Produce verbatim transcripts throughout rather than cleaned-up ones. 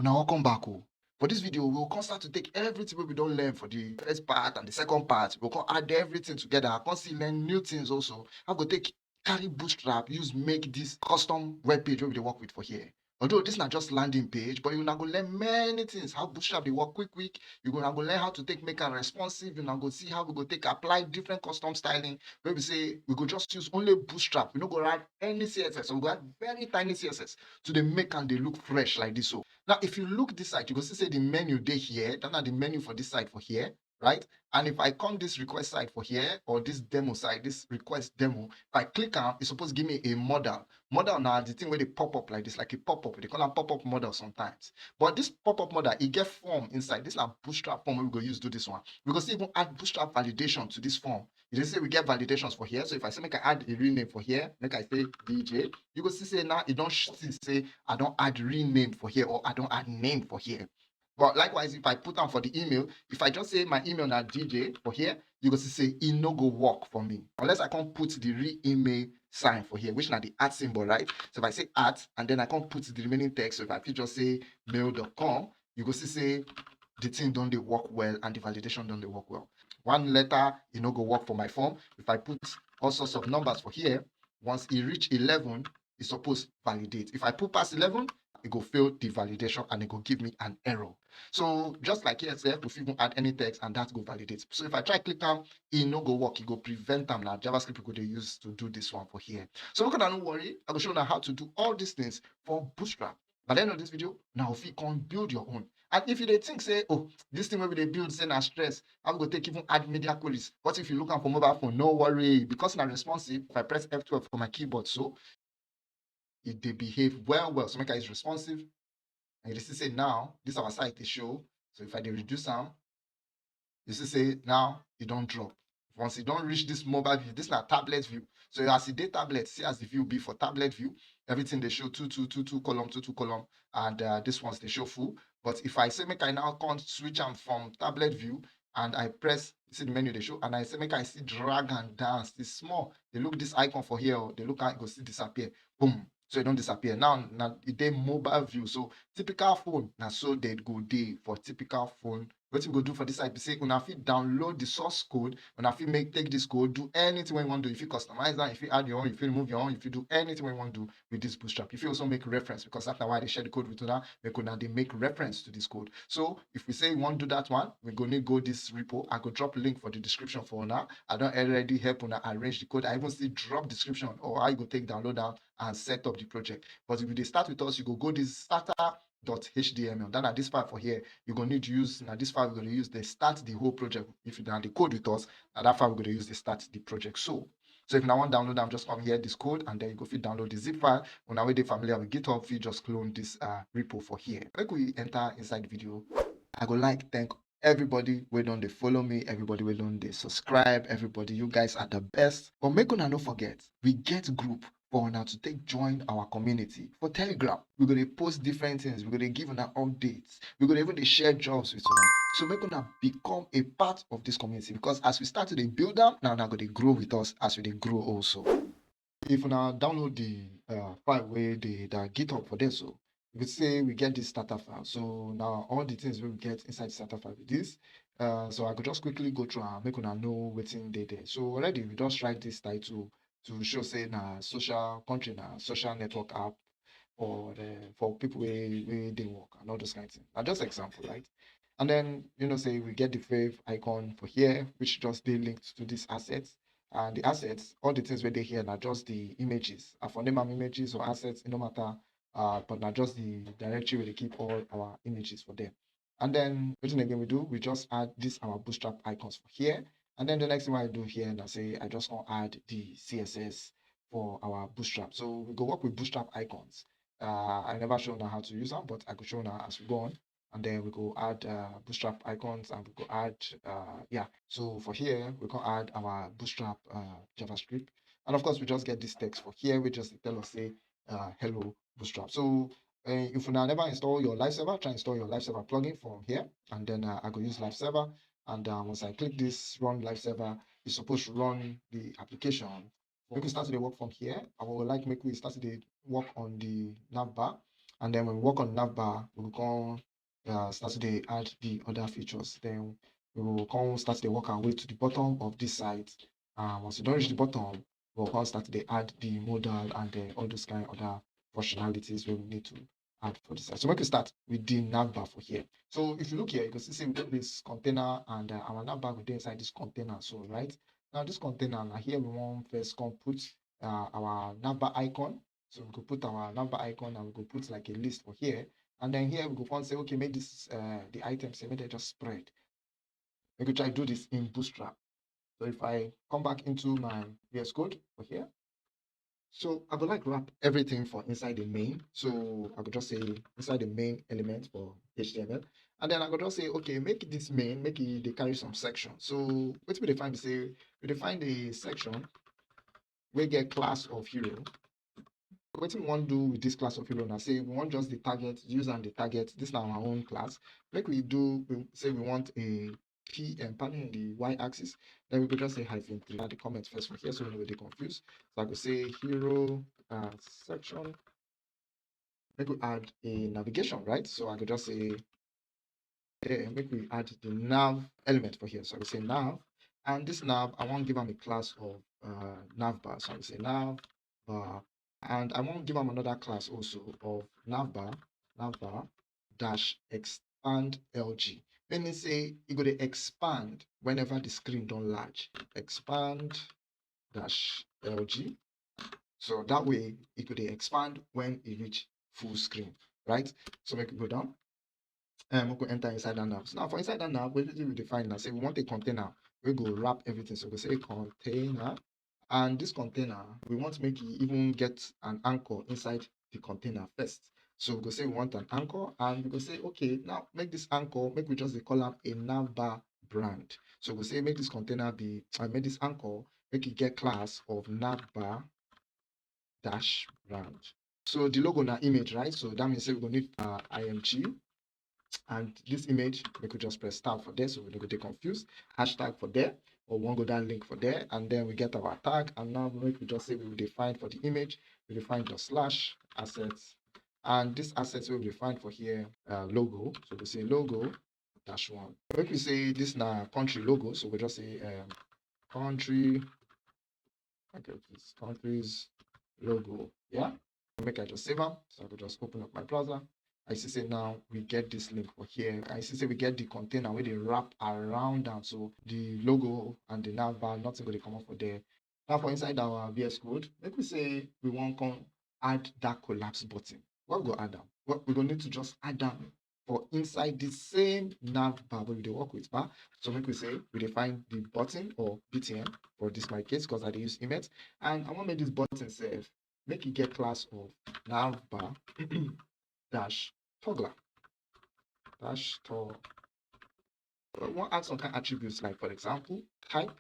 Una welcome back o. For this video, we go come start to take everything wey we don learn for the first part and the second part. We go come add everything together. I come still learn new things also. I go take carry Bootstrap, use make this custom web page wey we dey work with for here. Although this na just landing page, but una go learn many things, how Bootstrap dey work quick quick. Una go learn how to take make am responsive. Una go see how we go take apply different custom styling wey be say we go just use only Bootstrap. We no go add any C S S. So we go add very tiny C S S to dey make am dey look fresh like this. So now, if you look this side, you go see say the menu dey here. That na the menu for this side for here, right? And if I come this request side for here, or this demo side, this request demo, if I click am, e suppose give me a modal. Modal na the thing wey dey pop up like this, like a pop up. They call am pop up modal sometimes. But this pop up modal, e get form inside. This na Bootstrap form wey we go use do this one. We go still even add Bootstrap validation to this form. You dey see we get validations for here. So if I say make I add a real name for here, make I say D J, you go see say now e don sh- see say I don add real name for here, or I don add name for here. But likewise, if I put am for the email, if I just say my email na D J for here, you go see say e no go work for me unless I come put the real email sign for here, which na the at symbol, right? So if I say at and then I come put the remaining text, so if I fit just say mail dot com, you go see say the thing don dey work well and the validation don dey work well. One letter, e no go work for my form. If I put all sorts of numbers for here, once e reach eleven, e suppose validate. If I put pass eleven, e go fail the validation and e go give me an error. So just like here sef, we fit even add any text and that go validate. So if I try click am, e no go work. E go prevent am. Na JavaScript we go dey use to do this one for here. So make una no worry. I go show una how to do all these things for Bootstrap. By the end of this video, now if you can build your own. And if you dey think say, oh, this thing wey we dey build say na stress, how we go take even add media queries? What if you look am for mobile phone? No worry, because na responsive. If I press F twelve for my keyboard, so e dey behave well well. So make I use responsive. And you see say now this our site dey show. So if I dey reduce am, you see say now e don drop. Once e don reach this mobile view, this na tablet view. So as e dey tablet, see as the view be for tablet view. Everything dey show two two two two column, two two column, and uh, this ones dey show full. But if I say make I now come switch am from tablet view and I press, see the menu dey show, and I say make I see drag am down, see small. Dey look this icon for here, oh, dey look how e go see disappear. Boom. So e don disappear. Now, now e dey mobile view. So typical phone, na so they go dey for typical phone. Wetin we go do for this side be say una fit download the source code, una fit make take this code, do anything wey you wan do. You fit customize am, you fit add your own, you fit remove your own, you fit do anything wey you wan do with this Bootstrap. You fit also make reference, because that's why I dey share the code with una, make una dey make reference to this code. So if we say you wan do that one, we go need go this repo. I go drop link for the description for una. I don already help una arrange the code. I even still drop description or how you go take download am and set up the project. But if you dey start with us, you go go this starter dot H T M L. That na this file for here. You go need use, na this file we go dey use dey start the whole project. If you na dey code with us, na that file we go dey use dey start the project. So, so if una wan download am, just come here, this code, and then you go fit download the zip file. Una wey dey familiar with GitHub fit just clone this uh, repo for here. Make we enter inside the video. I go like thank everybody wey don dey follow me, everybody wey don dey subscribe, everybody, you guys are the best. But make una no forget, we get group for una to take join our community for Telegram. We go dey post different things, we go dey give una updates, we go dey even dey share jobs with una. So make una become a part of this community, because as we start to dey build am, now una go dey grow with us as we dey grow also. If una download the uh, file wey dey that GitHub for there, so you go say we get this starter file. So now all the things wey we get inside the starter file be this. Uh, so I go just quickly go through and make una know wetin dey there. So already we just write this title to show say na social country, na social network app for the for people wey wey dey work and all those kind of things. Na just example, right? And then you know say we get the fave icon for here, which just dey linked to this asset. And the assets, all the things wey dey here na just the images. I for name am images or assets, e no matter. Uh, but na just the directory wey dey keep all our images for there. And then wetin again we do? We just add this our Bootstrap icons for here. And then the next thing I do here na say I just wan add the C S S for our Bootstrap. So we go work with Bootstrap icons. Uh, I never show una how to use am, but I go show una as we go on. And then we go add uh, Bootstrap icons, and we go add, uh, yeah. So for here, we can add our Bootstrap uh, JavaScript. And of course, we just get this text for here, we just tell us say, uh, "Hello, Bootstrap." So uh, if you never install your live server, try install your live server plugin from here. And then uh, I go use live server. And uh, once I click this run live server, it's supposed to run the application. Make we start to dey work from here. I would like make we start to dey work on the navbar. And then when we work on navbar, we go come uh, start to dey add the other features. Then we go come start to dey work our way to the bottom of this site. And once we don reach the bottom, we go come start to dey add the modal and then all those kind of other functionalities wey we need to add for this site. So make we start with the navbar for here. So if you look here, you go see say we get this container and uh, our navbar go dey inside this container. So right now, this container, na here we wan first come put uh, our navbar icon. So we go put our navbar icon and we go put like a list for here. And then here we go come say, okay, make this uh, the item say make they just spread. We go try do this in Bootstrap. So if I come back into my V S Code for here, so I go like wrap everything for inside the main. So I go just say inside the main element for H T M L. And then I go just say, okay, make this main, make it dey carry some section. So wetin we dey find be say we dey find a section wey get class of hero. Wetin we wan do with this class of hero na say we wan just dey target, use am dey target. This na our own class. Make we do, we say we want a P M, pardon the Y axis. Then we go just say hyphen three. Add the comment first for here so we no go dey confused. So I go say hero uh, section. Make we add a navigation, right? So I go just say, yeah, make we add the nav element for here. So I go say nav, and this nav, I wan give am a class of uh, navbar. So I go say navbar, and I wan give am another class also of navbar, navbar dash expand L G. Meaning say e go dey expand whenever the screen don large. Expand dash L G. So that way e go dey expand when e reach full screen, right? So make we go down. And we go enter inside that nav. So now for inside that nav, wetin we define na say we want a container wey go wrap everything. So we go say container, and this container, we want make e even get an anchor inside the container first. So we go say we want an anchor, and we go say, okay, now make this anchor, make we just dey call am a navbar brand. So we go say make this container be, uh, make this anchor, make e get class of navbar dash brand. So the logo na image, right? So that means say we go need uh, I M G. And this image, we could just press tab for there, so we no go dey confused. Hashtag for there, or we wan go that link for there, and then we get our tag. And now we could just say we will define for the image, we define dot slash assets. And this assets will be defined for here, uh, logo. So we say logo dash one. Make we say this na country logo, so we just say um, country, okay, this country's logo. Yeah, make I just save am. So I go just open up my browser. I see say now we get this link for here. I see say we get the container wey dey wrap around am. So the logo and the navbar, nothing go dey comot for there. Now for inside our V S Code, make we say we wan come add that collapse button. What we go add am? Well, we go need to just add am for inside the same navbar wey we dey work with, ba? So make we say we dey find the button or B T M for this my case, because I dey use Emmet, and I wan make this button sef make e get class of navbar dash toggler dash tog. We wan add some kind attributes, like for example, type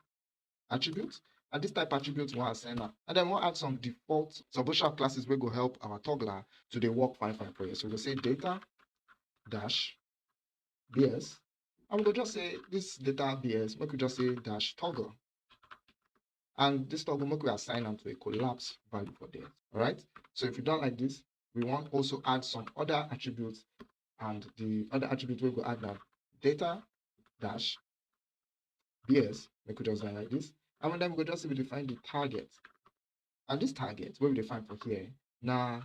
attribute, and this type attribute we wan assign am, and then we wan add some default, some bootstrap classes wey go help our toggler to dey work fine fine for here. So we go say data dash B S, and we go just say this data B S, make we just say dash toggle. And this toggle, make we assign am to a collapse value for there. All right. So if we don like this, we wan also add some other attributes, and the other attribute wey we go add na data dash B S, make we just do am like this. And then we go just say we define the target. And this target wey we define for here na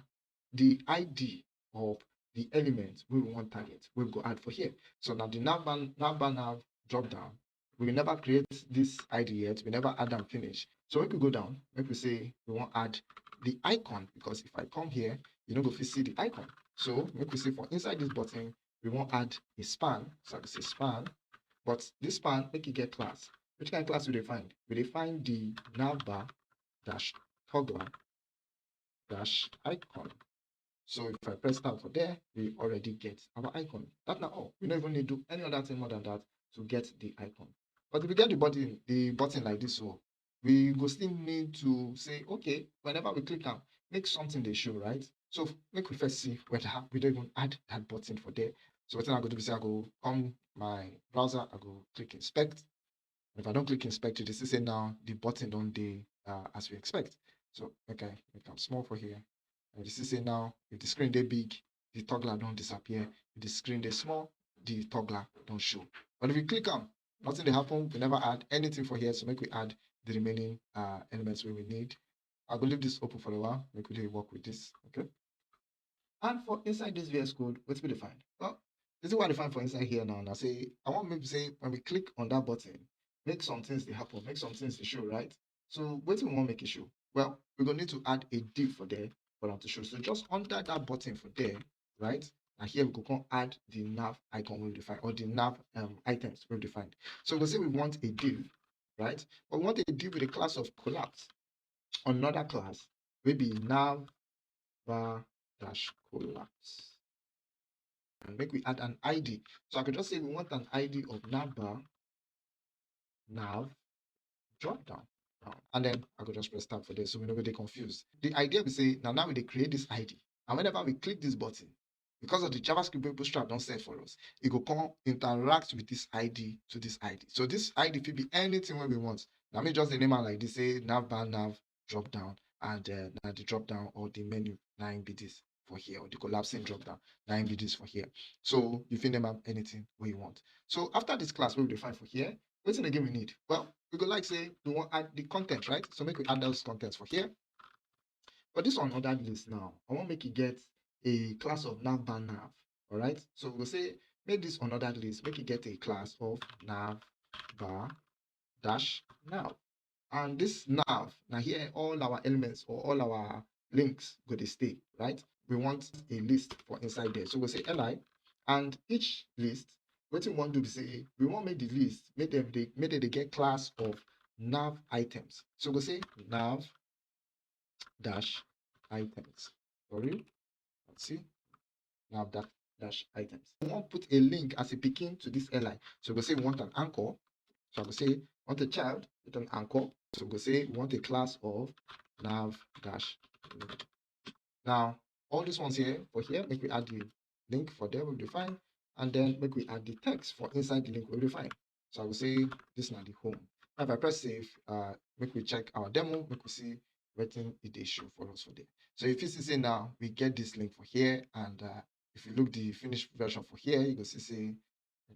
the I D of the element wey we wan target, wey we go add for here. So na the navbar, navbar nav drop down. We never create this I D yet. We never add am finish. So make we go down. Make we say we wan add the icon, because if I come here, you no go fit see the icon. So make we say for inside this button, we wan add a span. So I go say span, but this span, make e get class. Which kind class we dey find? We dey find the navbar dash toggler dash icon. So if I press tab for there, we already get our icon. That na all. We no even need do any other thing more than that to get the icon. But if we get the button, the button like this, so we go still need to say, okay, whenever we click am, make something dey show, right? So make we first see whether we don even add that button for there. So wetin I go do be say I go come my browser, I go click inspect. If I don click inspect, you dey see say now the button don dey uh, as we expect. So make I make am small for here. And you see say now, if the screen dey big, the toggler don disappear. If the screen dey small, the toggler don show. But if you click am, nothing dey happen. We never add anything for here, so make we add the remaining uh, elements wey we need. I go leave this open for a while. Make we dey work with this, okay? And for inside this V S Code, wetin we dey find? Well, this is what I find for inside here now. Now say I want maybe say when we click on that button, make some things dey happen, make some things dey show, right? So wetin we want make it show? Well, we go need to add a div for there for am to show. So just under that button for there, right? And here we go come add the nav icon wey we dey find, or the nav um, items wey we dey find. So we go say we want a div, right? But we want a div with a class of collapse, another class wey be nav bar dash collapse. And make we add an I D. So I could just say we want an I D of nav bar, nav, drop down. And then I could just press tab for this, so we no go dey confused. The idea be say now now we dey create this I D. And whenever we click this button, because of the JavaScript wey Bootstrap don set for us, e go come interact with this I D to this I D. So this I D fit be anything wey we want. Na me just dey name am like this, say nav bar nav drop down, and uh, na the drop down or the menu na im be this for here, or the collapsing drop down na im be this for here. So you fit name am anything wey you want. So after this class wey we dey find for here, wetin again we need? Well, we go like say we wan add the content, right? So make we add those contents for here. But this one ordered list now, I wan make e get a class of nav bar nav. All right, so we go say make this unordered list make e get a class of nav bar dash nav. And this nav, now here all our elements or all our links go dey stay, right? We want a list for inside there. So we say L I, and each list, wetin we wan do be say we wan make the list make dem dey make dem dey get class of nav items. So we go say nav dash items. Sorry, let's see, nav dash dash items. We wan put a link as a pikin to this L I. So we go say we want an anchor. So I go say want a child with an anchor. So we go say we want a class of nav dash link. Now all these ones here for here, make we add the link for there we define, and then make we add the text for inside the link we define. So I will say this na the home. Now if I press save, uh, make we check our demo, make we see wetin e dey show for us for there. So if you see say now we get this link for here, and uh, if you look the finished version for here, you go see say,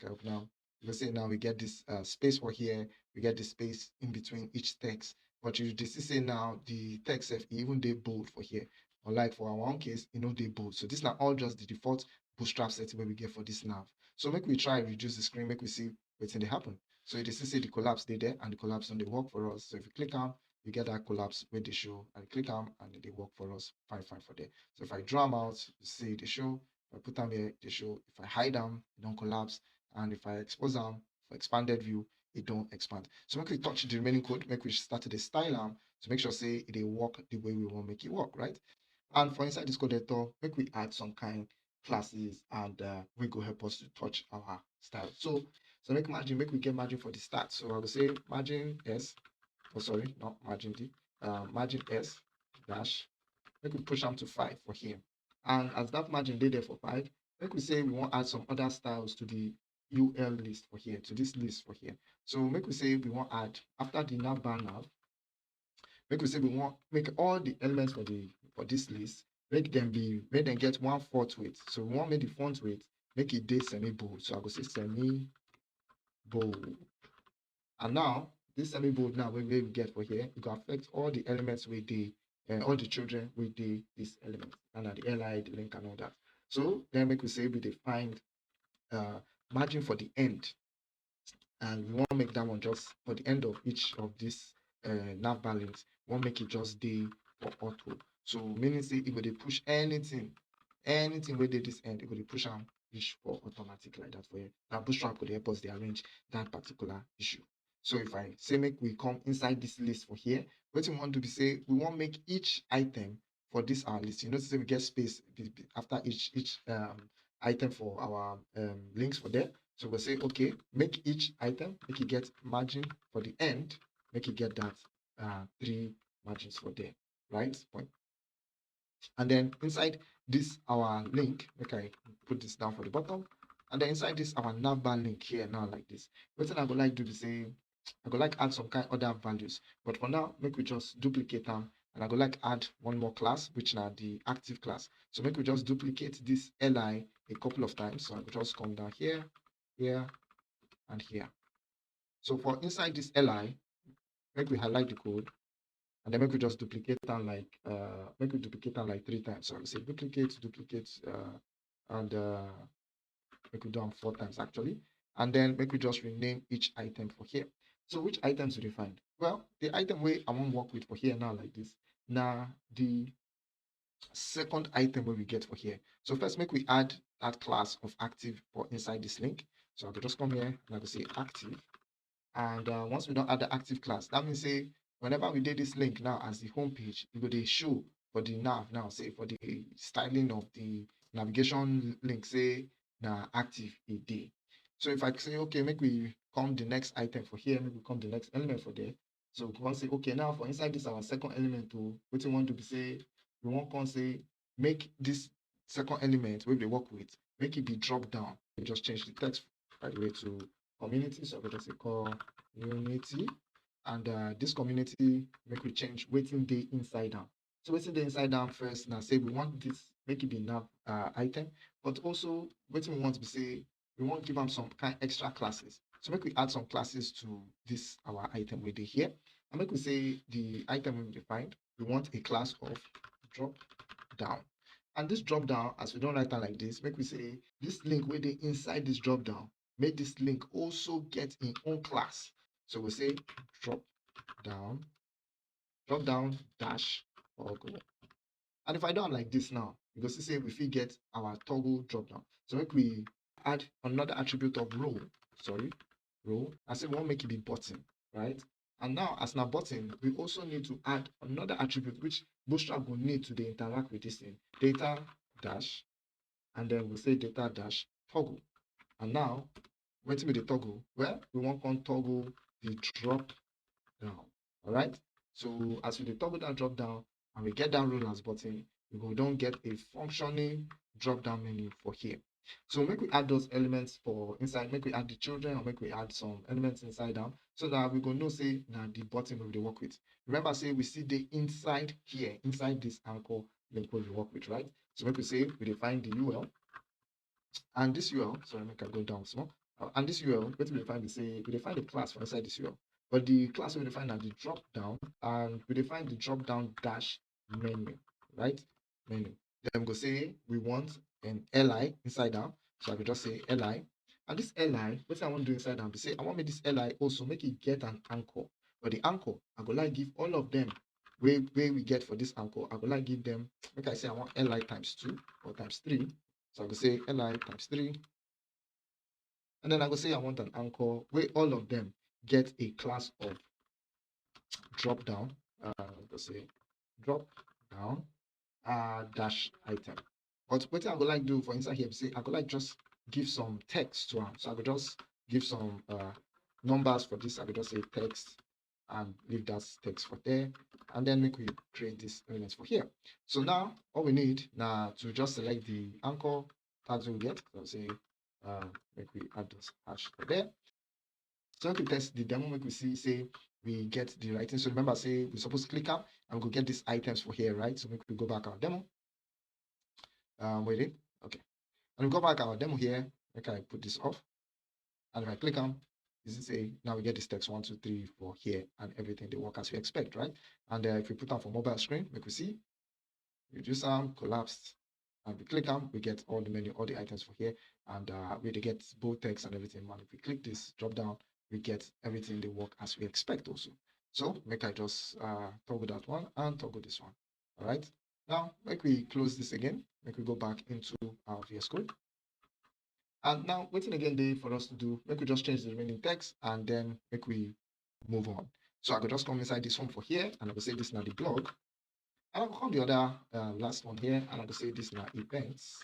okay, now you go see now we get this uh, space for here, we get the space in between each text. But you dey see say now the text sef e even dey bold for here. Unlike for our own case, e no dey bold. So this na all just the default Bootstrap setting wey we get for this nav. So make we try reduce the screen, make we see wetin dey happen. So you dey see say the collapse dey there, and the collapse don dey work for us. So if you click am, you get that collapse wey dey show, and click am and e dey work for us fine fine for there. So if I draw am out, you see e dey show. If I put am here, e dey show. If I hide am, e don collapse. And if I expose am for expanded view, e don expand. So make we touch the remaining code, make we start to dey style am to make sure say e dey work the way we wan make e work, right? And for inside this code editor, make we add some kind classes and uh, wey go help us to touch our style. So so make margin, make we get margin for the start. So I go say margin S, oh sorry, not margin D, uh, margin S dash, make we push am to five for here. And as that margin dey there for five, make we say we wan add some other styles to the U L list for here, to this list for here. So make we say we wan add, after the nav bar nav, make we say we wan make all the elements for the for this list, make dem be, make dem get one font weight. So we wan make the font weight make e dey semi bold. So I go say semi bold. And now this semi bold now wey wey we get for here, e go affect all the elements wey dey, uh, all the children wey dey this element, and na the L I, the link and all that. So then make we say we dey find uh, margin for the end, and we wan make that one just for the end of each of these uh, nav bar links. We wan make e just dey for auto. So meaning say e go dey push anything, anything wey dey this end, e go dey push am reach for automatic like that for here. Na Bootstrap go dey help us dey arrange that particular issue. So if I say make we come inside this list for here, wetin we wan do be say we wan make each item for this our list. You notice say we get space be- be- after each each um, item for our um, links for there. So we'll say, okay, make each item, make e get margin for the end, make e get that uh, three margins for there, right? Point. And then inside this our link, make I put this down for the bottom. And then inside this our nav bar link here now like this. Wetin I go like do be say, I go like add some kind other values. But for now, make we just duplicate am And I go like add one more class, which na the active class. So make we just duplicate this L I a couple of times. So I go just come down here, here, and here. So for inside this L I, make we highlight the code, and then make we just duplicate am like uh make we duplicate am like three times. So I go say duplicate, duplicate, uh, and uh, make we do am four times actually, and then make we just rename each item for here. So which items we dey find? Well, the item wey I wan work with for here now like this na the second item wey we get for here. So first, make we add that class of active for inside this link. So I go just come here and I go say active. And uh, once we don add the active class, that means say whenever we dey this link now as the home page, e go dey show for the nav now, say for the styling of the navigation link, say na active e dey. So if I say, okay, make we come the next item for here, make we come the next element for there. So we come say, okay, now for inside this our second element, to wetin we wan do be say we wan come say make this second element wey we dey work with, make e be drop down. We just change the text, by the way, to community. So I go just say community, and uh, this community, make we change wetin dey inside am. So wetin dey inside am first na say we want this make e be nav uh, item, but also wetin we want be say we wan give am some kind extra classes. So make we add some classes to this our item wey dey here, and make we say the item wey we dey find, we want a class of drop down. And this drop down, as we don write am like this, make we say this link wey dey inside this drop down, make this link also get im own class. So we say drop down, drop down dash toggle. And if I do am like this now, you go see say we fit get our toggle drop down. So make we add another attribute of row, sorry, row. I say we wan make e be button, right? And now as na button, we also need to add another attribute which Bootstrap go need to dey interact with this thing, data dash, and then we say data dash toggle. And now wetin be the toggle? Well, we wan come toggle the drop down. All right. So as we dey toggle that drop down and we get that row as button, we go don get a functioning drop down menu for here. So make we add those elements for inside, make we add the children or make we add some elements inside am so that we go know say na the button we dey work with. Remember say we still dey inside here, inside this anchor link wey we work with, right? So make we say we dey find the U L, and this U L, sorry, make I go down small. Uh, and this U L, wetin we dey find be say we dey find the class for inside this U L. But the class wey we dey find na the drop down, and we dey find the drop down dash menu, right? Menu. Then we go say we want an L I inside am. So I go just say L I. And this L I, wetin I wan do inside am be say I wan make this L I also make e get an anchor. But the anchor, I go like give all of them wey wey we get for this anchor, I go like give them, make I say I want L I times two or times three. So I go say L I times three. And then I go say I want an anchor wey all of them get a class of drop down. Uh, I go say drop down uh, dash item. But wetin I go like do for inside here be say I go like just give some text to am. So I go just give some uh, numbers for this. I go just say text and leave that text for there. And then make we create this element for here. So now all we need na to just select the anchor tags we get. So say uh, make we add this hash for there. So make we test the demo, make we see say we get the right thing. So remember say we suppose click am and we go get these items for here, right? So make we go back our demo. Um, wait, okay. And we go back our demo here. Make I put this off. And if I click am, you see say now we get this text one, two, three, four here, and everything dey work as we expect, right? And uh, if we put am for mobile screen, make we see, reduce am, collapsed, and we click am, we get all the menu, all the items for here, and uh, we dey get both text and everything. And if we click this drop down, we get everything dey work as we expect also. So make I just uh, toggle that one and toggle this one. All right. Now make we close this again. Make we go back into our V S Code. And now wetin again dey for us to do? Make we just change the remaining text and then make we move on. So I go just come inside this one for here, and I go say this na the blog. And I go come the other uh, last one here, and I go say this na events.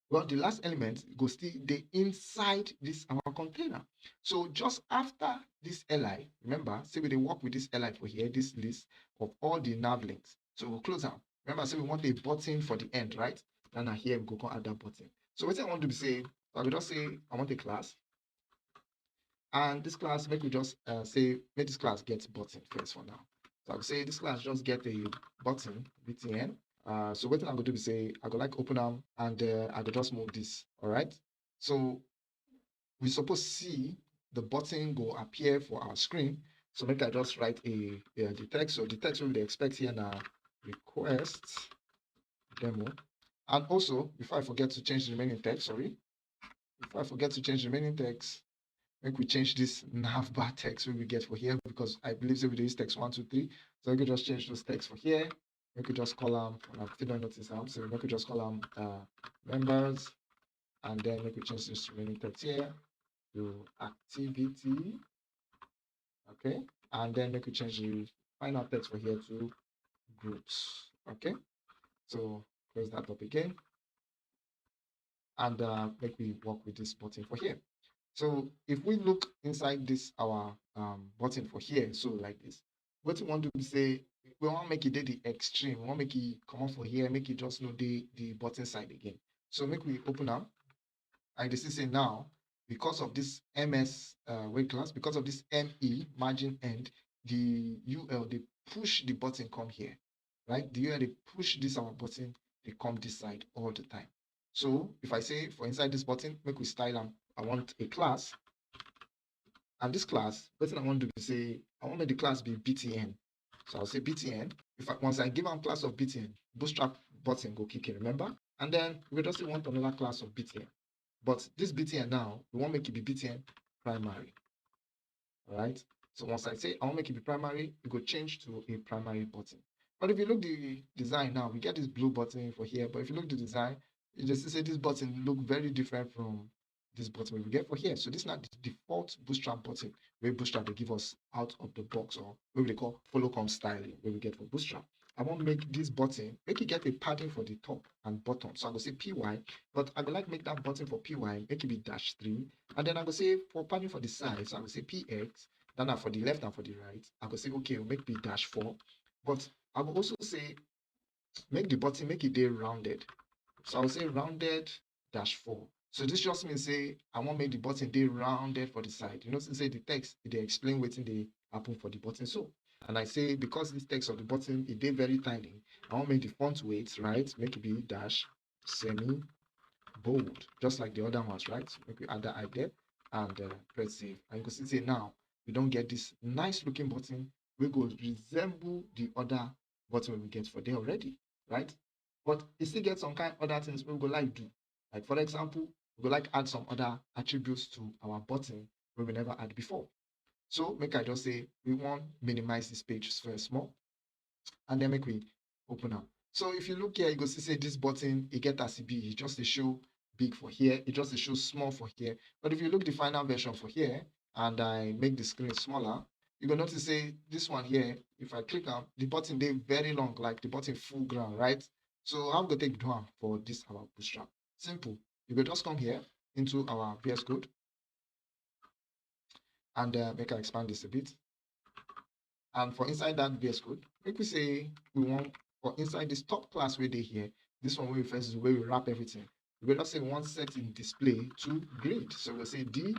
Well, the last element go still dey inside this our container. So just after this L I, remember, say we dey work with this L I for here, this list of all the nav links. So we'll close am. Remember, say we want a button for the end, right? And now here we go come add that button. So wetin I wan do be say, I go just say I want a class. And this class, make we just uh, say, make this class get button first for now. So I go say this class just get a button, B T N. Uh, so wetin I go do be say I go like open am and uh, I go just move this, all right? So we suppose see the button go appear for our screen. So make I just write a, a the text. So the text we dey expect here na request demo. And also, before I forget to change the remaining text, sorry, before I forget to change the remaining text, make we change this navbar text wey we get for here because I believe say we dey use text one, two, three. So we could just change those text for here. We could just call am, I still don't notice am, so we could just call am uh, members, and then we could change this remaining text here to activity. Okay, and then we could change the final text for here to groups. Okay, so close that up again. And uh, make we work with this button for here. So if we look inside this our um, button for here, so like this, what we want to say, we want make it dey the extreme, we want make it come up for here, make it just no dey the button side again. So make we open am, and you see say now because of this M S uh, weight class, because of this M E margin end, the U L dey push the button come here, right? The U L dey push this our button dey come this side all the time. So if I say for inside this button, make we style am. I want a class. And this class, wetin I wan do be say I wan make the class be B T N. So I'll say B T N. If I, once I give am class of B T N, Bootstrap button go kick in, remember? And then we go just say we want another class of B T N. But this B T N now, we wan make it be B T N primary. All right. So once I say I wan make it be primary, it go change to a primary button. But if you look the design now, we get this blue button for here. But if you look the design, you just see say this button look very different from this button we get for here. So this na the default Bootstrap button wey Bootstrap dey give us out of the box, or wey we dey call follow come styling wey we get for Bootstrap. I wan make this button, make it get a padding for the top and bottom. So I go say P Y, but I go like make that button for P Y, make it be dash three. And then I go say for padding for the side, so I go say P X, then na for the left and for the right. I go say, okay, make it be dash four. But I go also say, make the button, make it dey rounded. So I go say rounded dash four. So this just means say I wan make the button dey rounded for the side. You know, since say the text, e dey explain wetin dey happen for the button. So, and I say because this text of the button, e dey very tiny, I wan make the font weight, right, make it be dash semi bold, just like the other ones, right? Make we add that I there and uh, press save. And you go see say now we don get this nice looking button wey go resemble the other button wey we get for there already, right? But e still get some kind other things wey we go like do. Like for example, we go like add some other attributes to our button wey we never add before. So make I just say we wan minimize this page first small, and then make we open am. So if you look here, you go see say this button, e get as e be, e just dey show big for here, e just dey show small for here. But if you look the final version for here, and I make the screen smaller, you go notice say this one here, if I click am, the button dey very long, like the button full ground, right? So how we go take do am for this our Bootstrap? Simple. You go just come here into our V S Code, and uh, make I expand this a bit. And for inside that V S Code, make we say we want for inside this top class wey dey here, this one wey we first do, wey we wrap everything. We go just say we wan set in display to grid. So we go say D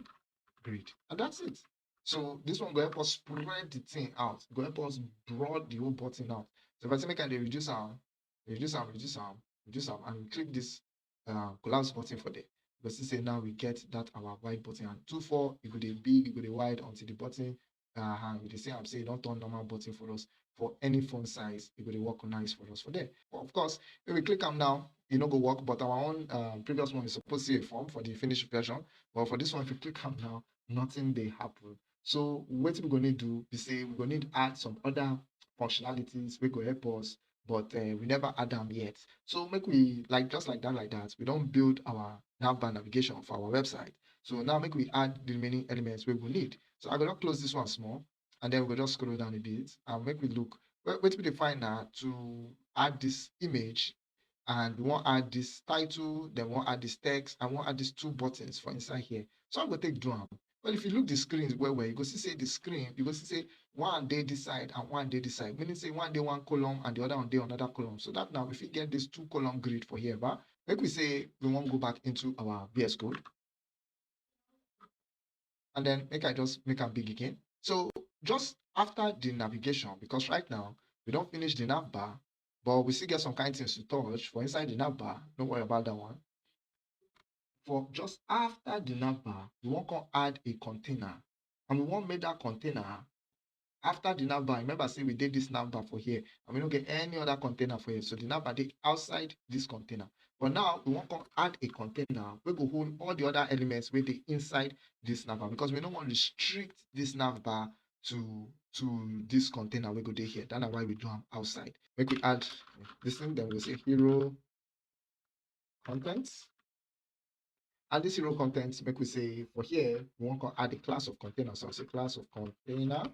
grid, and that's it. So this one go help us spread the thing out, go help us broad the whole button out. So if I say make I dey reduce am, reduce am, reduce am, reduce am, and we click this uh, collapse button for there. You go see say now we get that our wide button, and two four, e go dey big, e go dey wide until the button, uh, and you dey see am say e don turn normal button for us. For any font size, e go dey work nice for us for there. But of course, if we click am now, e no go work, but our own uh, previous one is supposed to see a form for the finished version. But for this one, if you click am now, nothing dey happen. So wetin we go need do be say we go need add some other functionalities wey go help us, but uh, we never add am yet. So make we, like, just like that, like that, we don build our navbar navigation for our website. So now make we add the remaining elements wey we need. So I go just close this one small, and then we go just scroll down a bit and make we look. Wait, wait till we find now to add this image, and we wan add this title, then we wan add this text, and we wan add these two buttons for inside here. So I go take do am. Well, if you look the screen well well, you go see say the screen, you go see say one dey this side and one dey this side, meaning say one dey one column and the other one dey another column. So that now, if you get this two column grid for here, but make we say we wan go back into our V S Code, and then make I just make am big again. So just after the navigation, because right now we don finish the nav bar, but we still get some kind things to touch for inside the nav bar. No worry about that one. For just after the nav bar, we wan come add a container, and we wan make that container after the nav bar. Remember say we dey this nav bar for here, and we no get any other container for here, so the nav bar dey outside this container. But now we wan come add a container wey go hold all the other elements wey dey inside this nav bar, because we no wan restrict this nav bar to to this container wey go dey here. That na why we do am outside. Make we add this thing, then we say hero contents. And this hero contents, make we say for here, we wan come add a class of container. So I say class of container.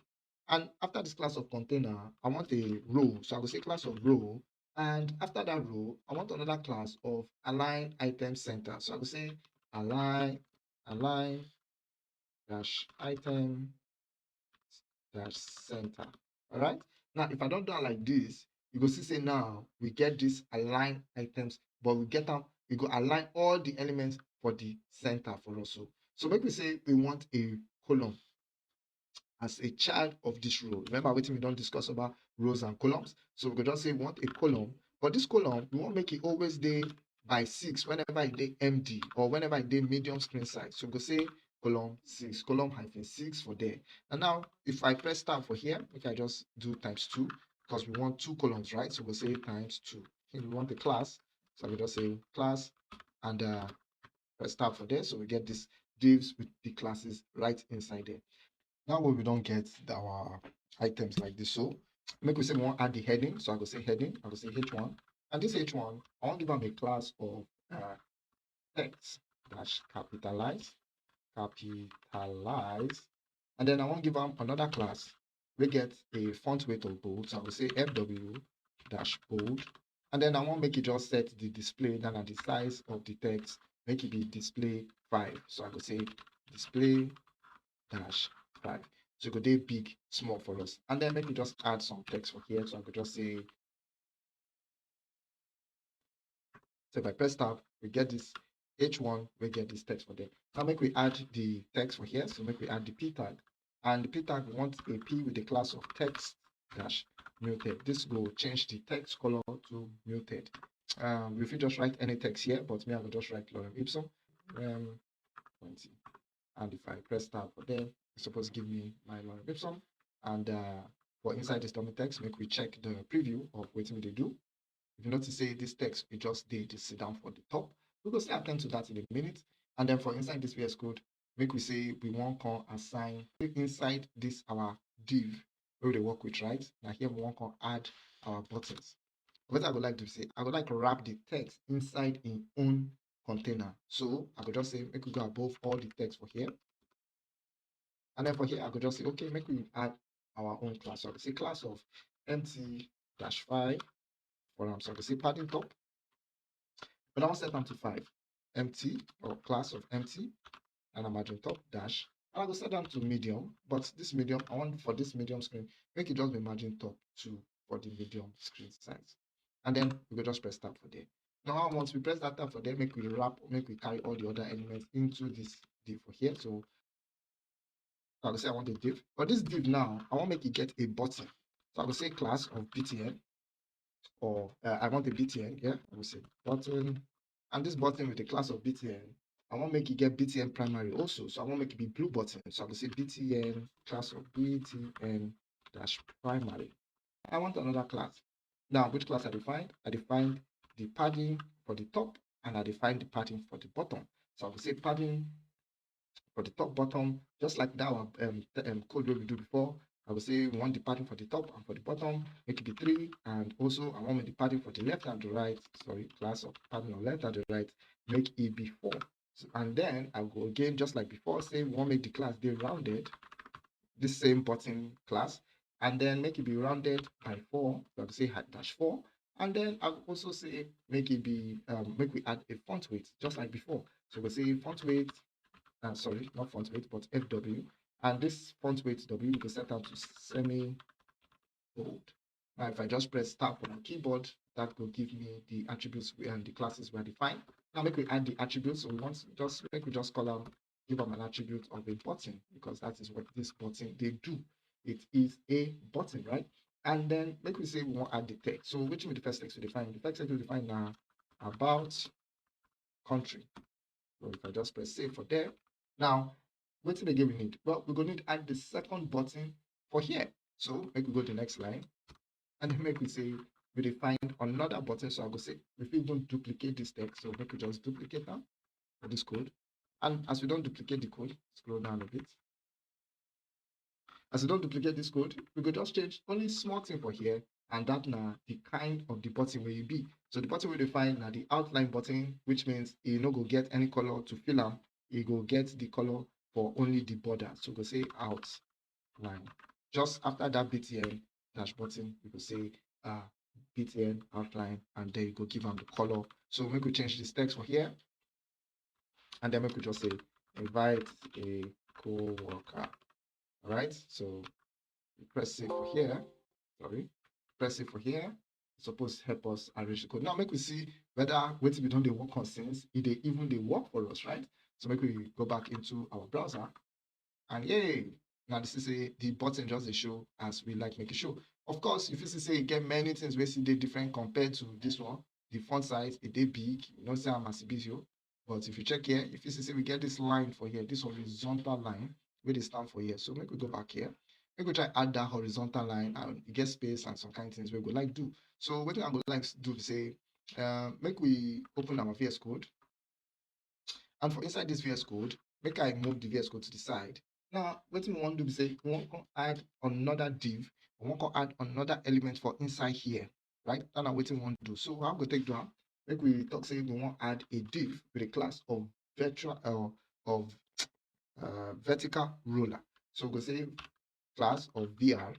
And after this class of container, I want a row. So I go say class of row. And after that row, I want another class of align item center. So I go say align, align dash item dash center. All right. Now, if I don do am like this, you go see say now we get this align items, but we get am, we go align all the elements for the center for us. So, so make we say we want a column as a child of this row. Remember wetin we don discuss about rows and columns. So we go just say we want a column. But this column, we wan make it always dey by six whenever e dey M D or whenever e dey medium screen size. So we go say column six, column hyphen six for there. And now, if I press tab for here, make I just do times two, because we want two columns, right? So we go say times two. And we want the class, so we just say class and, uh, press tab for there. So we get this divs with the classes right inside there. Now wey we don get our items like this, so make we say we wan add the heading. So I go say heading, I go say H one. And this H one, I wan give am a class of, uh, text dash capitalize, capitalize. And then I wan give am another class wey get a font weight of bold. So I go say F W dash bold. And then I wan make it just set the display, that na the size of the text, make it be display five. So I go say display dash five. So e go dey big small for us. And then make we just add some text for here. So I go just say, so if I press tab, we get this H one, we get this text for there. Now make we add the text for here. So make we add the P tag. And the P tag, we want a P with the class of text dash muted. This go change the text color to muted. Um, we fit just write any text here, but me, I go just write lorem ipsum. Um, twenty. And if I press tab for there, it's supposed to give me my lorem ipsum. And, uh, for inside this dummy text, make we check the preview of wetin we dey do. If you notice say this text, e just dey, dey sit down for the top. We go still attend to that in a minute. And then for inside this V S Code, make we say we wan come assign inside this our div wey we dey work with, right? Na here we wan come add our buttons. What I go like to say, I go like wrap the text inside im own container. So I go just say make we go above all the text for here. And then for here, I go just say, okay, make we add our own class. So I go say class of empty dash five for am. So I go say padding top. But I wan set am to five. Empty or class of empty, and a margin top dash. And I go set am to medium, but this medium, I want for this medium screen, make it just be margin top two for the medium screen size. And then we go just press tab for there. Now, once we press that tab for there, make we wrap, make we carry all the other elements into this div for here. So I go say I want a div. But this div now, I wan make it get a button. So I go say class of B T N, or, uh, I want a B T N, yeah? I go say button. And this button with the class of B T N, I wan make it get B T N primary also. So I wan make it be blue button. So I go say B T N, class of B T N dash primary. I want another class. Now, which class I define? I define the padding for the top, and I define the padding for the bottom. So I go say padding for the top bottom, just like that one, um, t-, um, code wey we do before. I go say we want the padding for the top and for the bottom, make it be three, and also I want make the padding for the left and the right, sorry, class of padding on left and the right, make it be four. So, and then I go again, just like before, say we want make the class dey rounded, the same button class, and then make it be rounded by four. So I go say height dash four, and then I go also say make it be, um, make we add a font weight, just like before. So we say font weight, uh, sorry, not font weight, but F W. And this font weight W, we go set am to semi bold. Now, if I just press tab on my keyboard, that go give me the attributes and the classes we are defined. Now, make we add the attributes. So we want just, make we just call am, give am an attribute of a button, because that is what this button dey do. it is a button, right? And then make we say we wan add the text. So wetin be the first text we dey find? The first text we dey find na about country. So if I just press save for there. Now, wetin again we need? Well, we go need add the second button for here. So make we go to the next line. And then make we say we dey find another button. So I go say we fit even duplicate this text. So make we just duplicate am for this code. And as we don duplicate the code, scroll down a bit. As we don duplicate this code, we go just change only small thing for here, and that na the kind of the button wey e be. So the button wey dey find na the outline button, which means e no go get any color to fill am. E go get the color for only the border. So we go say outline. Just after that B T N dash button, we go say uh, B T N outline, and then you go give am the color. So make we change this text for here, and then make we just say invite a co-worker. All right, so we press save for here. Sorry, press save for here. Suppose help us arrange the code. Now make we see whether wetin we don dey work on since e dey even dey work for us, right? So make we go back into our browser, and yay, now this is a the button just dey show as we like make it show. Of course, if you see say e get many things wey still dey different compared to this one, the font size e dey big. You know say I'm as e be you. But if you check here, if you see say we get this line for here, this horizontal line wey dey stand for here. So make we go back here. Make we try add that horizontal line, and e get space and some kind things we go like do. So wetin I go like do be say, uh, make we open our V S Code. And for inside this V S Code, make I move the V S Code to the side. Now, wetin we wan do be say we wan come add another div, we wan come add another element for inside here, right? That na wetin we wan do. So how we go take do am? Make we talk say we wan add a div with a class of virtual uh, of uh, vertical ruler. So we go say class of V R,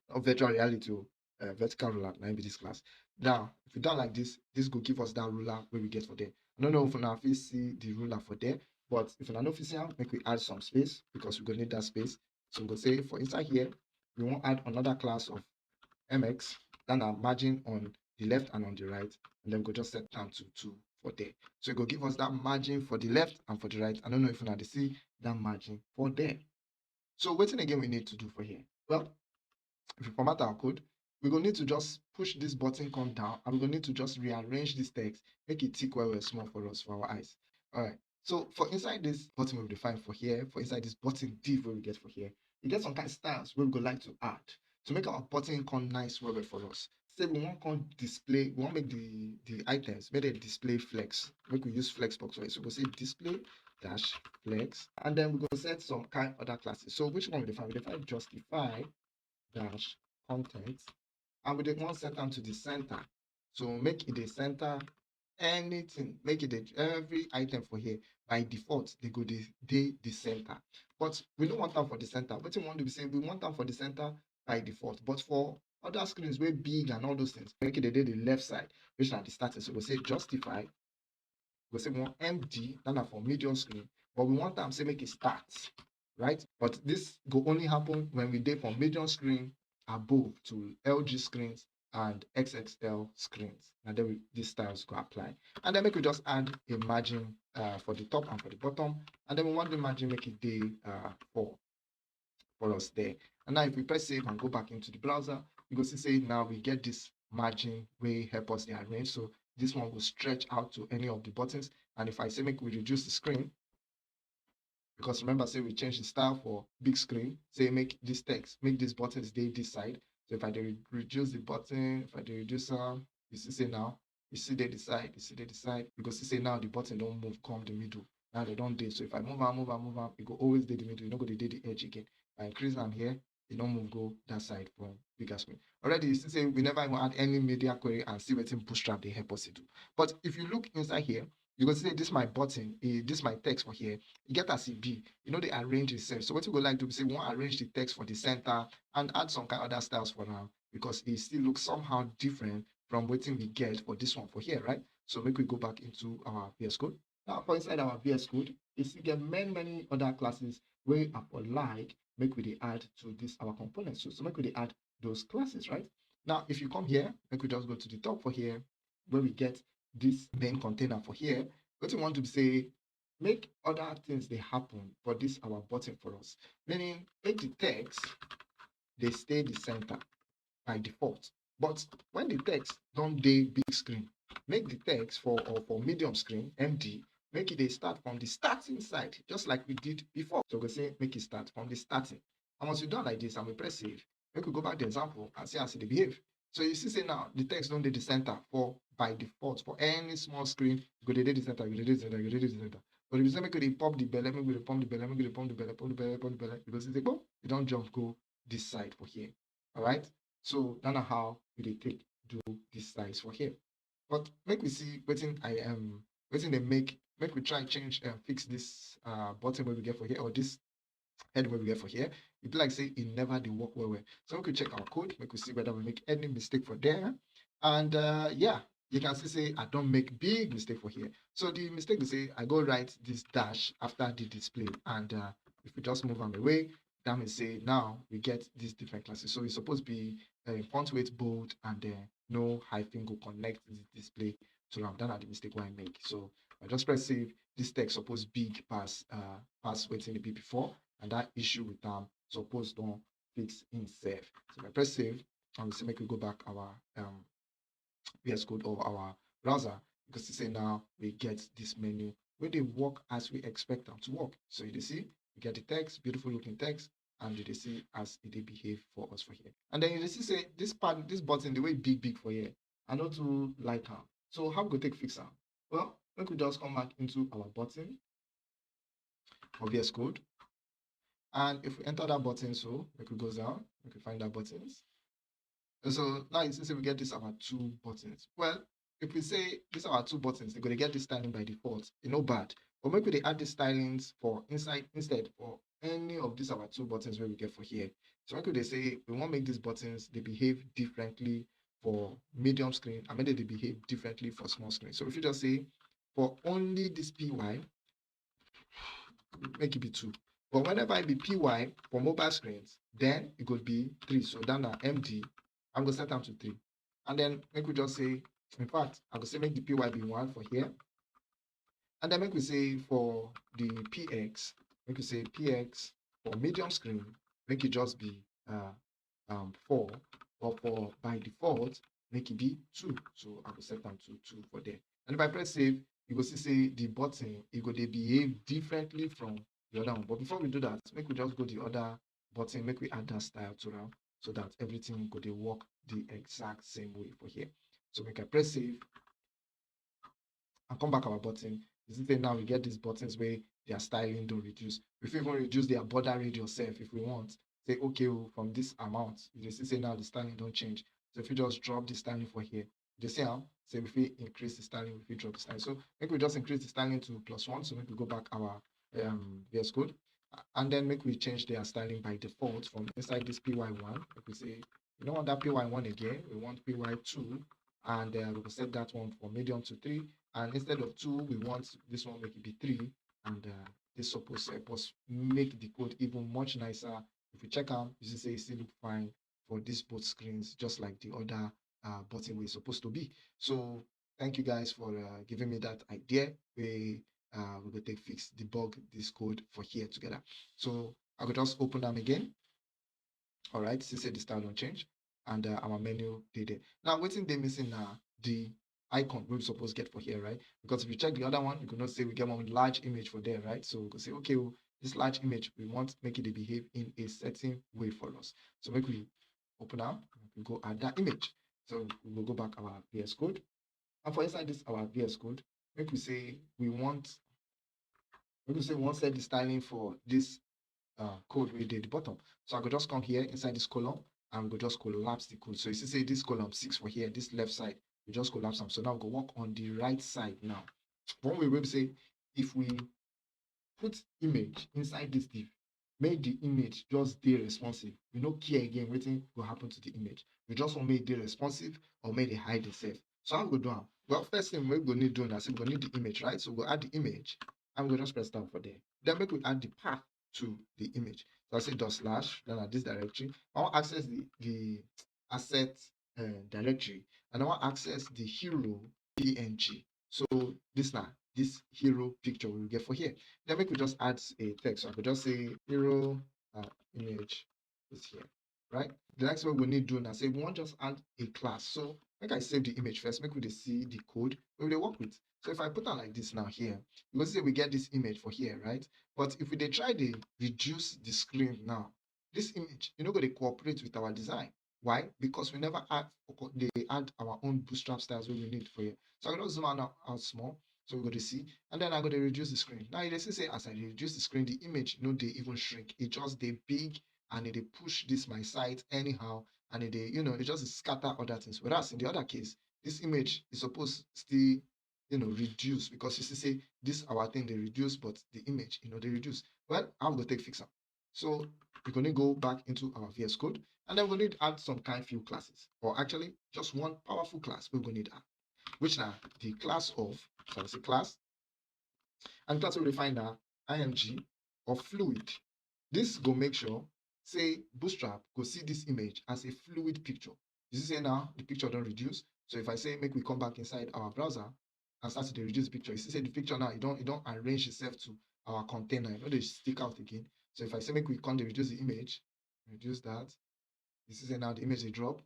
of virtual reality, oh, uh, vertical ruler, na im be this class. Now, if we done like this, this go give us that ruler wey we get for there. I no know if una fit see the ruler for there, but if una no fit see am, make we add some space because we go need that space. So we go say for inside here, we wan add another class of M X, that na margin on the left and on the right, and then we go just set am to two for there. So e go give us that margin for the left and for the right. I no know if una dey see that margin for there. So wetin again we need to do for here? Well, if we format our code, we go need to just push this button come down, and we go need to just rearrange this text, make it thick well well small for us, for our eyes. All right. So for inside this button we define for here, for inside this button div wey we get for here, e get some kind styles wey we go like to add to make our button come nice well well for us. Say we wan come display, we wan make the the items, make dem display flex. Make we use flex box for it. So we go say display dash flex, and then we go set some kind other classes. So which one we define? We define justify dash content, and we dey wan set am to the center. So make e dey center anything, make e dey every item for here by default dey go dey dey the center. But we no want am for the center. Wetin we wan do be say we want am for the center by default. But for other screens wey big and all those things, make e dey dey the left side, which na the starting. So we say justify, we say we want M D, that na for medium screen, but we want am say make e start, right? But this go only happen when we dey from medium screen above to L G screens and X X L screens. And then we, these styles go apply. And then make we just add a margin uh, for the top and for the bottom. And then we want the margin make it dey uh, four for us there. And now if we press save and go back into the browser, you go see say now we get this margin wey help us dey arrange. So this one will stretch out to any of the buttons. And if I say make we reduce the screen, because remember say we change the style for big screen, say make this text, make these buttons dey this side. So if I dey re- reduce the button, if I dey reduce am, you see say now, you see dey the side, you see dey the side, you go see say now the button don move come the middle. Now they don dey. So if I move am, move am, move am, e go always dey the middle. E no go dey dey the edge again. If I increase am here, e don move go that side from bigger screen. Already, you see say we never even add any media query and see wetin Bootstrap dey help us to do. But if you look inside here, you go see say this my button, eh, this my text for here, e get as e be. E no dey arrange itself. So wetin we go like do be say we wan arrange the text for the center and add some kind other styles for am because e still look somehow different from wetin we get for this one for here, right? So make we go back into our V S Code. Now for inside our V S Code, e still get many many other classes wey I for like make we dey add to this our component. So, so make we dey add those classes, right? Now if you come here, make we just go to the top for here where we get this main container for here. Wetin we wan do be say make other things dey happen for this our button for us, meaning make the text dey stay the center by default. But when the text don dey big screen, make the text for, or for medium screen, M D, make e dey start from the starting side, just like we did before. So we go say make e start from the starting. And once you done like this and we press save, make we go back to the example and see as e dey behave. So you see say now the text don dey the center for, by default, for any small screen, e go dey dey the center, e go dey dey the center, e go dey dey the center. But if you say make we dey pump the belle, make we dey pump the belle, make we dey pump the belle, pump the belle, pump the belle, you go see say, boom, e don jump go this side for here. All right. So that na how we dey take do this size for here. But make we see wetin I, um, wetin dey make, make we try change and fix this, uh, button wey we get for here, or this head wey we get for here. E be like say e never dey work well well. So make we check our code, make we see whether we make any mistake for there. And, uh, yeah, you can see say I don make big mistake for here. So the mistake be say I go write this dash after the display, and, uh, if we just move am away, that means say now we get these different classes. So e suppose be, uh, font weight bold and then no hyphen go connect the display to am. That na the mistake wey I make. So I just press save. This text suppose big pass, uh, pass wetin e be before, and that issue with am suppose don fix himself. So I press save, and we say make we go back our, um, V S Code or our browser, because you say now we get this menu wey dey work as we expect am to work. So you dey see, we get the text, beautiful looking text, and you dey see as e dey behave for us for here. And then you dey see say this part, this button, the way e big big for here, I no too like am. So how we go take fix am? Well, make we just come back into our button for V S Code. And if we enter that button, so make we go down, make we find that buttons. And so now you see say we get this our two buttons. Well, if we say these our two buttons, they go dey get this styling by default. E no bad. But make we dey add these stylings for inside, instead, for any of these our two buttons wey we get for here. So make we dey say we wan make these buttons dey behave differently for medium screen, and make dem dey behave differently for small screen. So if you just say for only this P Y, make e be two. But whenever e be P Y for mobile screens, then e go be three. So that na M D, I'm go set am to three. And then make we just say, in fact, I go say make the P Y be one for here. And then make we say for the P X, make we say P X for medium screen, make e just be, uh, um, four. But for by default, make e be two. So I go set am to two for there. And if I press save, you go see say the button, e go dey behave differently from the other one. But before we do that, make we just go the other button, make we add that style to am, so that everything go dey work the exact same way for here. So make I press save and come back our button. You see say now we get these buttons where their styling don reduce. We fit even reduce their border radius sef if we want. Say, okay, oh, from this amount, you dey see say now the styling don change. So if you just drop the styling for here, you dey see am, say we fit increase the styling, we fit drop the styling. So make we just increase the styling to plus one. So make we go back our, um, V S Code, a-, and then make we change their styling by default from inside this P Y one. Make we say we don't want that P Y one again. We want P Y two, and, uh, we go set that one for medium to three. And instead of two, we want this one make it be three, and, uh, this suppose help us make the code even much nicer. If you check am, you see say e still look fine for these both screens, just like the other, uh, button wey e suppose to be. So thank you guys for, uh, giving me that idea wey, uh, we go take fix the bug, this code for here together. So I go just open am again. All right, see say the style don change, and, uh, our menu dey there. Now wetin dey missing na the icon wey we suppose get for here, right? Because if you check the other one, you go know say we get one large image for there, right? So we go say, okay, oh, this large image, we want make e dey behave in a certain way for us. So make we open am, we go add that image. So we go go back our V S Code. And for inside this our V S Code, make we say we want, make we say we want set the styling for this, uh, code wey dey the bottom. So I go just come here inside this column and go just collapse the code. So you see say this column six for here, this left side, we just collapse am. So now we go work on the right side now. One way wey be say if we put image inside this div, make the image just dey responsive. We no care again wetin go happen to the image. We just want make e dey responsive or make e dey hide itself. So how we go do am? Well, first thing we go need do na say we go need the image, right? So we go add the image and we go just press down for there. Then make we add the path to the image. So I say dot slash, then at this directory, I want access the, the asset, uh, directory, and I want access the hero P N G. So this now, this hero picture we get for here. Then make we just add a text. So I could just say hero, uh, image is here. right? The next one we need do now, say we wan just add a class. So make I save the image first, make we dey see the code wey we dey work with. So if I put am like this now here, you go see say we get this image for here, right? But if we dey try dey reduce the screen now, this image, e no go dey cooperate with our design. Why? Because we never add, dey add our own Bootstrap styles wey we need for here. So I go just zoom out, out small, so we go dey see, and then I go dey reduce the screen. Now you dey see say as I dey reduce the screen, the image no dey even shrink. E just dey big, and e dey push this my site anyhow, and e dey, you know, e just scatter other things. Whereas in the other case, this image is supposed still, you know, reduce, because you see say this our thing dey reduce, but the image, you know, dey reduce. Well, how we go take fix am? So we go need go back into our V S Code, and then we go need add some kind few classes, or actually just one powerful class we go need add, which na the class of, so I say class, and class we define na I M G or fluid. This go make sure say Bootstrap go see this image as a fluid picture. You see say now the picture don reduce. So if I say make we come back inside our browser and start to dey reduce the picture, you see say the picture now, e don, e don arrange itself to our container, e no dey stick out again. So if I say make we come dey reduce the image, reduce that, you see say now the image dey drop,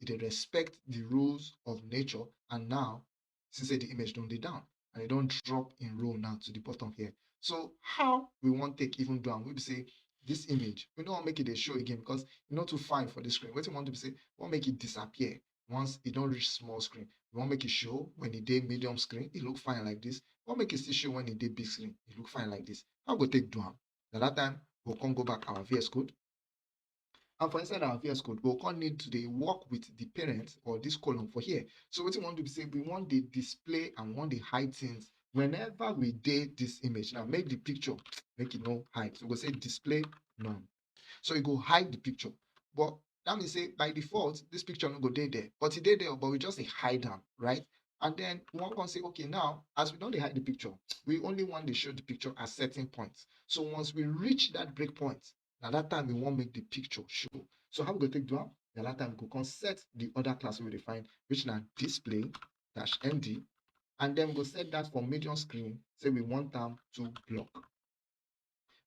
e dey respect the rules of nature, and now see say the image don dey down and e don drop in row now to the bottom here. So how we wan take even do am? We be say this image, we no wan make e dey show again because e no too fine for this screen. Wetin we wan do be say we wan make e disappear once e don reach small screen. We wan make e show when e dey medium screen, e look fine like this. We wan make e still show when e dey big screen, e look fine like this. How we go take do am? Na that time we go come go back our V S Code. And for inside our V S Code, we go come need to dey work with the parent or this column for here. So wetin we wan do be say we wan dey display and wan dey hide things whenever we dey this image. Now make the picture, make e no hide. So we go say display none. So e go hide the picture. But that mean say by default, this picture no go dey there. But e dey there, but we just dey hide am, right? And then we wan come say, okay, now as we don dey hide the picture, we only wan dey show the picture at certain points. So once we reach that breakpoint, na that time we wan make the picture show. So how we go take do am? Na that time we go come set the other class wey we define, which na display dash M D, and then we go set that for medium screen, say we want am to block.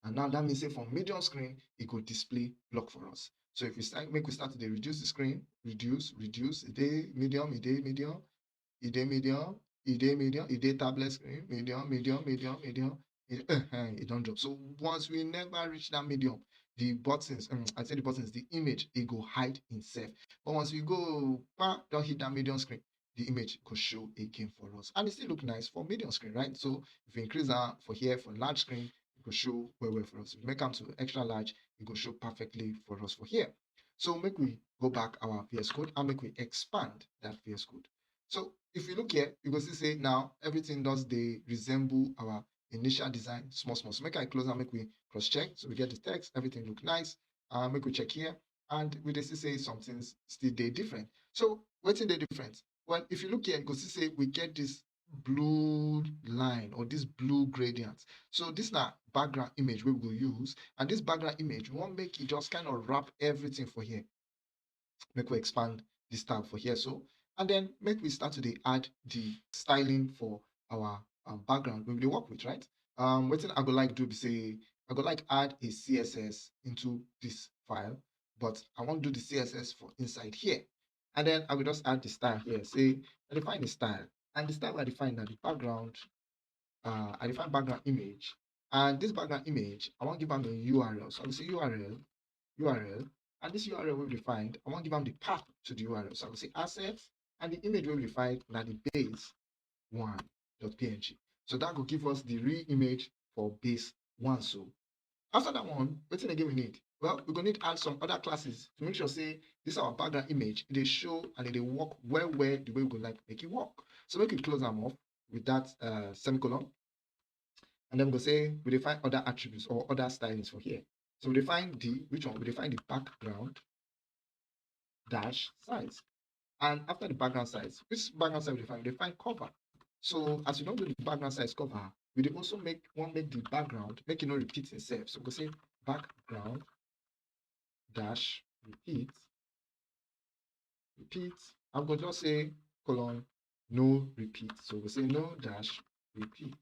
And now that means say for medium screen, e go display block for us. So if we start, make we start to dey reduce the screen, reduce, reduce, e dey medium, e dey medium, e dey medium, e dey medium, e dey tablet screen, medium, medium, medium, medium, e, e don drop. So once we never reach that medium, the buttons, um, I say the buttons, the image, e go hide itself. But once we go, pa, don hit that medium screen, the image go show again for us. And e still look nice for medium screen, right? So if we increase am for here for large screen, e go show well well for us. If we make am to extra large, e go show perfectly for us for here. So make we go back our V S Code and make we expand that V S Code. So if you look here, you go see say now everything does dey resemble our initial design small small. So make I close and make we cross check. So we get the text, everything look nice. Uh, make we check here, and we dey see say some things still dey different. So wetin dey different? Well, if you look here, you go see say we get this blue line or this blue gradient. So this na background image wey we go use, and this background image, we wan make e just kind of wrap everything for here. Make we expand this tab for here so, and then make we start to dey add the styling for our, um, background wey we dey work with, right? Um, wetin I go like do be say I go like add a C S S into this file, but I wan do the C S S for inside here. And then I go just add the style here. Say I define the style, and the style I define na the background, uh, I define background image, and this background image, I wan give am a U R L. So I go say U R L, U R L, and this U R L wey we find, I wan give am the path to the U R L. So I go say asset, and the image wey we find na the base one dot P N G. So that go give us the real image for base one. So after that one, wetin again we need? Well, we go need add some other classes to make sure say this our background image, e dey show and e dey work well well the way we go like make e work. So make we close am off with that, uh, semicolon. And then we go say we define other attributes or other stylings for here. So we define the, which one? We define the background dash size. And after the background size, which background size we define? We define cover. So as we don do the background size cover, we dey also make, wan make the background make e no repeat itself. So we go say background dash repeat, repeat. I'm gonna just say colon, no repeat. So we say no dash repeat.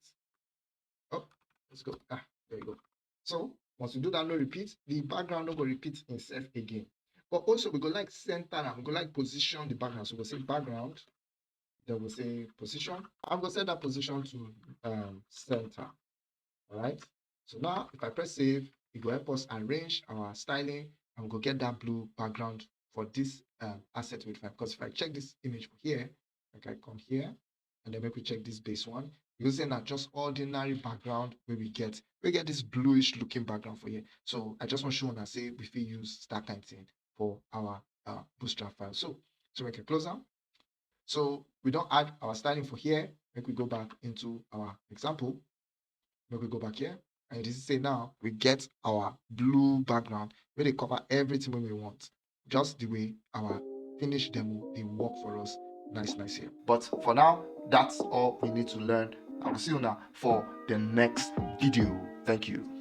Oh, let's go. Ah, there you go. So once we do that no repeat, the background no go repeat itself again. But also we go like center am, we go like position the background. So we go say background, then we say position. I'm gonna set that position to um, center. All right. So now if I press save, it go help us arrange our styling and we go get that blue background for this um, asset modify. Because if I check this image here, like I come here and then make we check this base one, you see na just ordinary background wey we get. We get this bluish looking background for here. So I just want to show una say we fit use that kind thing for our uh, Bootstrap file. So, so we can close am. So we don add our styling for here. Make we go back into our example. Make we go back here. And you see say now we get our blue background wey dey cover everything wey we want. Just the way our finished demo dey work for us. Nice, nice here. But for now, that's all we need to learn. I will see you now for the next video. Thank you.